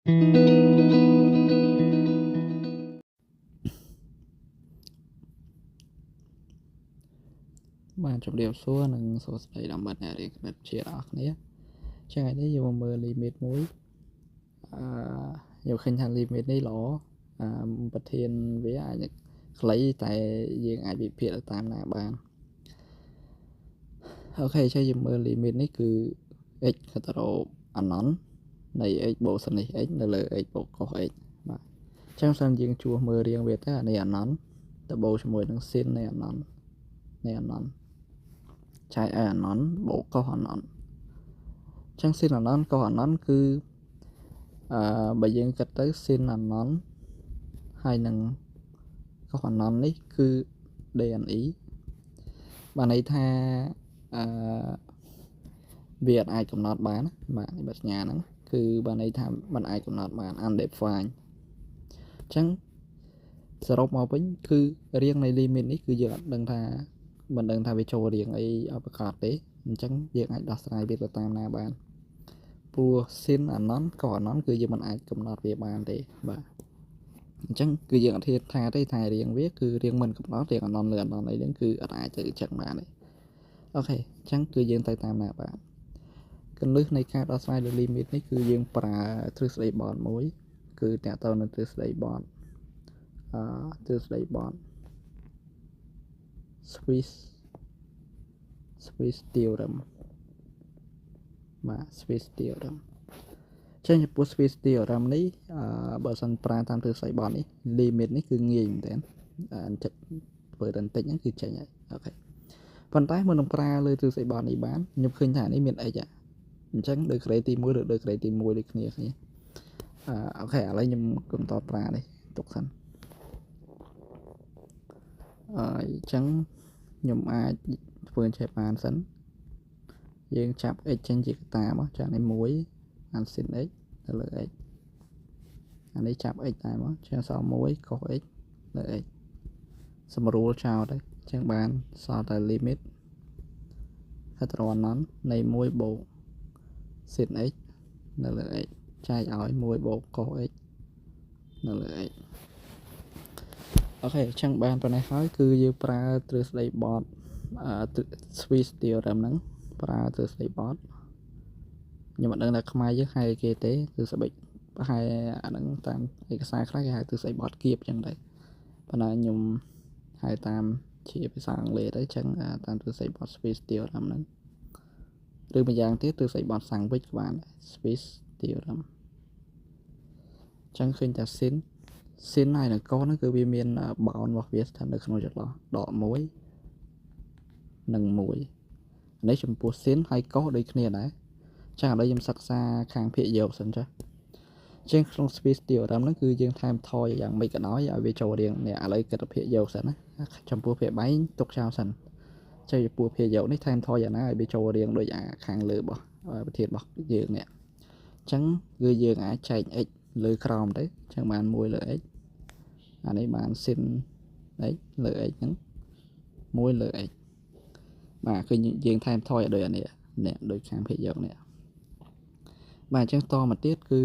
បាទជម្រាបសួរនិងសួស្តីដល់មិត្តអ្នករៀនគណិតវិទ្យាទាំងអស់គ្នាចឹងថ្ងៃនេះយើងមកមើល limit មួយអឺយើងឃើញថា limit នេះល្អអឺប្រធានវាអាចខ្លីតែយើងអាចវិភាគទៅតាមណាបាន OK ចឹងយើងមើល limit នេះគឺ x ខិតរកអនន្តនៃ x បូក sin x នៅលើ x បូក cos x បាទចឹងសិនយើងជួសមើលរាងវាទៅអានេះអនន្តទៅបូកជាមួយនឹង sin នៃអនន្តនៃអនន្តចែកឲ្យអនន្តបូក cos អនន្តចឹង sin អនន្ត cos អនន្តគឺអឺបើយើងគិតទៅ sin អនន្តហើយនឹង cos អនន្តនេះគឺ DNE បានន័យថាអឺវាអត់អាចកំណត់បានបាទនេះបញ្ញាហ្នឹងគឺបានន័យថាมันអាចកំណត់បាន undefined អញ្ចឹងសរុបមកវិញគឺរាងនៃ limit នេះគឺយើងអត់ដឹងថាមិនដឹងថាវាចូលរាងអីឲ្យប្រកាសទេអញ្ចឹងយើងអាចដោះស្រាយវាទៅតាមណាបានព្រោះ sin អនន្ត cos អនន្តគឺយើងមិនអាចកំណត់វាបានទេបាទអញ្ចឹងគឺយើងអត់ធាថាទេថារាងវាគឺរាងមិនកំណត់រាងអនន្តលើអនន្តអីហ្នឹងគឺអត់អាចទៅអញ្ចឹងបានទេ OK អញ្ចឹងគឺយើងទៅតាមណាបានគន្លឹះនៃការដោះស្រាយលើ limit នេះគឺយើងប្រើទ្រឹស្ដីបទមួយគឺតកតទៅនឹងទ្រឹស្ដីបទអឺទ្រឹស្ដីបទ Swiss theorem បាទ Swiss theorem ចឹងចំពោះ Swiss theorem នេះអឺបើសិនប្រើតាមទ្រឹស្ដីបទនេះ limit នេះគឺងាយមែនទែនអញ្ចឹងធ្វើតែបន្តិចហ្នឹងគឺចេញហើយ OK ប៉ុន្តែមុននឹងប្រើលើទ្រឹស្ដីបទនេះបានខ្ញុំឃើញថានេះមាន x អញ្ចឹងដូចក្រេទី1ឬដូចក្រេទី1ដូចគ្នាគ្នាអឺ OK ឥឡូវខ្ញុំគុំតប្រើនេះទុកសិនអញ្ចឹងខ្ញុំអាចធ្វើចេះបានសិនយើងចាប់ x ចេញជាកតាមកចានេះ1អាន sin x ទៅលើ x អានេះចាប់ x ដែរមកជាសល់1 cos x លើ x សម្រួលចោលទៅអញ្ចឹងបានសល់តែ limit ហិតរអនន្តនៃ1បូក sin x នៅលើ x ចែកឲ្យ1បូក cos x នៅលើ x OK អញ្ចឹងបានប៉ុណ្ណេះហើយគឺយើងប្រើទ្រឹស្ដីបទ Swiss theorem ហ្នឹងប្រើទ្រឹស្ដីបទខ្ញុំមិនដឹងថាខ្មែរយើងហៅគេទេគឺស្បែកប្រហែលអាហ្នឹងតាមឯកសារខ្លះគេហៅទ្រឹស្ដីបទគៀបអញ្ចឹងដែរប៉ុន្តែខ្ញុំហៅតាមជាភាសាអង់គ្លេសទៅអញ្ចឹងតាមទ្រឹស្ដីបទ Swiss theorem ហ្នឹងឬម្យ៉ាងទៀតទ្រឹស្ដីបទ sandwich ក៏បានដែរ Swiss theorem អញ្ចឹងឃើញតែ sin ហើយនឹង cos ហ្នឹងគឺវាមាន bound របស់វាស្ថិតនៅក្នុងចន្លោះដក1និង1នេះចំពោះ sin ហើយ cos ដូចគ្នាដែរចឹងឥឡូវខ្ញុំសិក្សាខាងភាគយកសិនចាជាងក្នុង Swiss theorem ហ្នឹងគឺយើងថែមថយយ៉ាងម៉េចក៏ដោយឲ្យវាចូលរៀងនេះឥឡូវគិតភាគយកសិនណាចំពោះភាគបែងទុកចោលសិនចុះចំពោះភាគយកនេះថែមថយយ៉ាងណាឲ្យវាចូលរៀងដូចអាខាងលើរបស់ប្រធានរបស់យើងនេះអញ្ចឹងគឺយើងអាចចែក x លើក្រោមទៅអញ្ចឹងបាន1លើ x អានេះបាន sin x លើ x ហ្នឹង1លើ x បាទគឺយើងថែមថយឲ្យដូចអានេះនេះដូចខាងភាគយកនេះបាទអញ្ចឹងតមកទៀតគឺ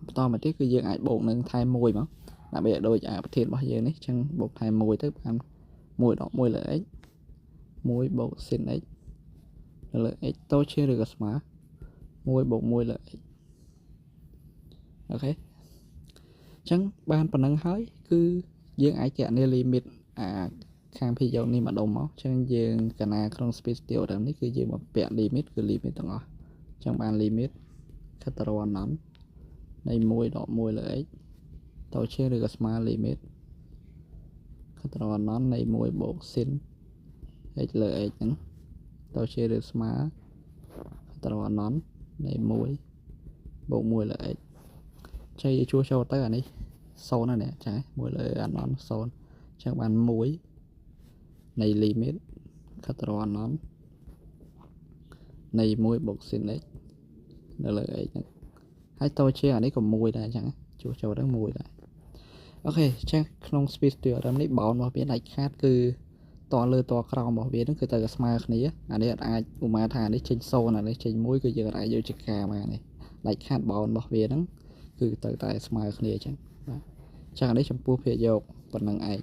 បន្តមកទៀតគឺយើងអាចបូកនឹងថែម1មកដើម្បីឲ្យដូចអាប្រធានរបស់យើងនេះអញ្ចឹងបូកថែម1ទៅបាន1ដក1លើ x 1បូក sin x នៅលើ x តូចជាងឬក៏ស្មើ1បូក1លើ x OK អញ្ចឹងបានប៉ុណ្ណឹងហើយគឺយើងអាចគណនា limit អាខាងភាគយកនេះម្ដុំមកអញ្ចឹងយើងកណាក្នុង Swiss theorem នេះគឺយើងមកពាក់ limit គឺ limit ទាំងអស់អញ្ចឹងបាន limit ខិតរអនន្តនៃ1ដក1លើ x តូចជាងឬក៏ស្មើ limit ខិតរអនន្តនៃ1បូក sin x លើ x ហ្នឹងតូចជាងឬស្មើខិតរអនន្តនៃ1បូក1លើ x ចៃជួសចូលទៅអានេះ0ហ្នឹងនេះចា1លើអនន្ត0អញ្ចឹងបាន1នៃ limit ខិតរអនន្តនៃ1បូក sin x នៅលើ x ហ្នឹងហើយតូចជាងអានេះក៏1ដែរអញ្ចឹងជួសចូលទៅ1ដែរ OK អញ្ចឹងក្នុង Swiss theorem នេះ bound របស់វាដាច់ខាតគឺតលើតក្រោមរបស់វាហ្នឹងគឺត្រូវតែស្មើគ្នាអានេះអត់អាចឧមាថាអានេះចេញ0អានេះចេញ1គឺយើងអាចយកជាការបានទេ ដាច់ខាតបោនរបស់វាហ្នឹងគឺទៅតែស្មើគ្នាអញ្ចឹងបាទចឹងអានេះចំពោះភាគយកប៉ុណ្ណឹងឯង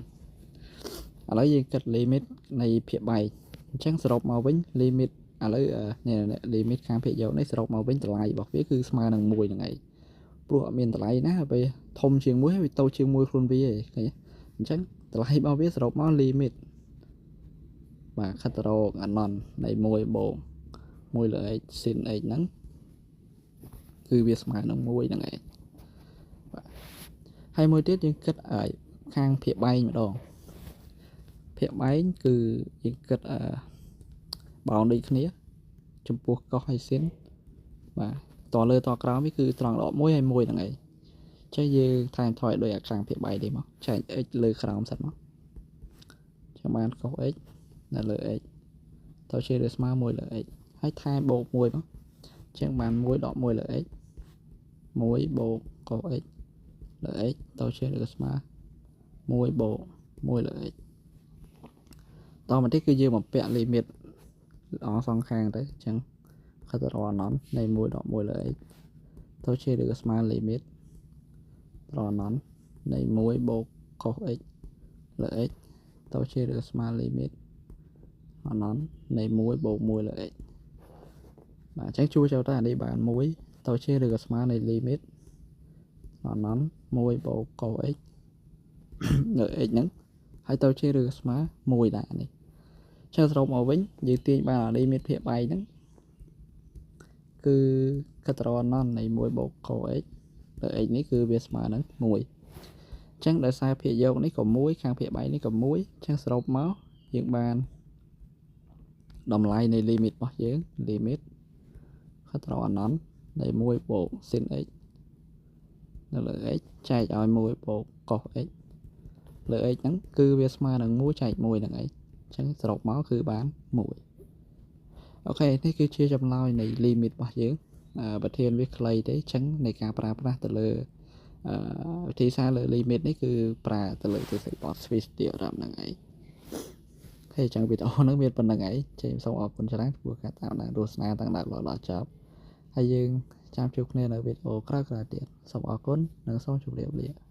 ឥឡូវយើងគិត limit នៃភាគបែកអញ្ចឹងសរុបមកវិញ limit ឥឡូវនេះ limit ខាងភាគយកនេះសរុបមកវិញតម្លៃរបស់វាគឺស្មើនឹង1ហ្នឹងឯងព្រោះអត់មានតម្លៃណាពេលធំជាង1ហើយវាតូចជាង1ខ្លួនវាឯងឃើញអញ្ចឹងតម្លៃរបស់វាសរុបមក limit បាទខិតរកអនន្តនៃ1បូក1លើ x sin x ហ្នឹងគឺវាស្មើនឹង1ហ្នឹងឯងបាទហើយមួយទៀតយើងគិតឲ្យខាងភាគបែងម្ដងភាគបែងគឺយើងគិតអឺបោនដូចគ្នាចំពោះកុសហើយ sin បាទតលើតក្រោមនេះគឺត្រង់ដក1ហើយ1ហ្នឹងឯងចេះយើងថែមថយដោយអាខាងភាគបែងនេះមកចែក x លើក្រោមសិនមកចាំបានកុស x នៅលើ x ទៅជាឬស្មើ1លើ x ហើយថែមបូក1មកចឹងបាន1ដក1លើ x 1បូកកុស x លើ x ទៅជាឬស្មើ1បូក1លើ x តមកទៀតគឺយើងបំពាក់ limit អងសងខាងទៅអញ្ចឹងខិតរអនន្តនៃ1ដក1លើ x ទៅជាឬស្មើ limit រអនន្តនៃ1បូកកុស x លើ x ទៅជាឬស្មើ limit អនន្តនៃ1បូក1លើ x បាទអញ្ចឹងជួចូលទៅអានេះបាន1ទៅជាឬក៏ស្មើនៃ limit អនន្ត1បូកកុស x លើ x ហ្នឹងហើយទៅជាឬក៏ស្មើ1ដែរនេះចឹងសរុបមកវិញយើងទាញបានអា limit ភាគបែកហ្នឹងគឺកតរអនន្តនៃ1បូកកុស x លើ x នេះគឺវាស្មើនឹង1អញ្ចឹងដោយសារភាគយកនេះក៏1ខាងភាគបែកនេះក៏1អញ្ចឹងសរុបមកយើងបានតម្លៃនៃ limit របស់យើង limit ខិតរអនន្តនៃ1បូក sin x នៅលើ x ចែកឲ្យ1បូកកុស x លើ x ហ្នឹងគឺវាស្មើនឹង1ចែក1ហ្នឹងឯងអញ្ចឹងសរុបមកគឺបាន1អូខេនេះគឺជាចម្លើយនៃ limit របស់យើងប្រធានវាខ្លីទេអញ្ចឹងនៃការប្រើប្រាស់ទៅលើវិធីសាស្ត្រលើ limit នេះគឺប្រើទៅលើទិសបទ Swiss theorem ហ្នឹងឯងហើយចឹងវីដេអូហ្នឹងមានប៉ុណ្្នឹងឯងចេញសូមអរគុណច្រើនចំពោះការតាមដានទស្សនាតាំងដើមដល់ចប់ហើយយើងចាំជួបគ្នានៅវីដេអូក្រោយៗទៀតសូមអរគុណនិងសូមជម្រាបលា។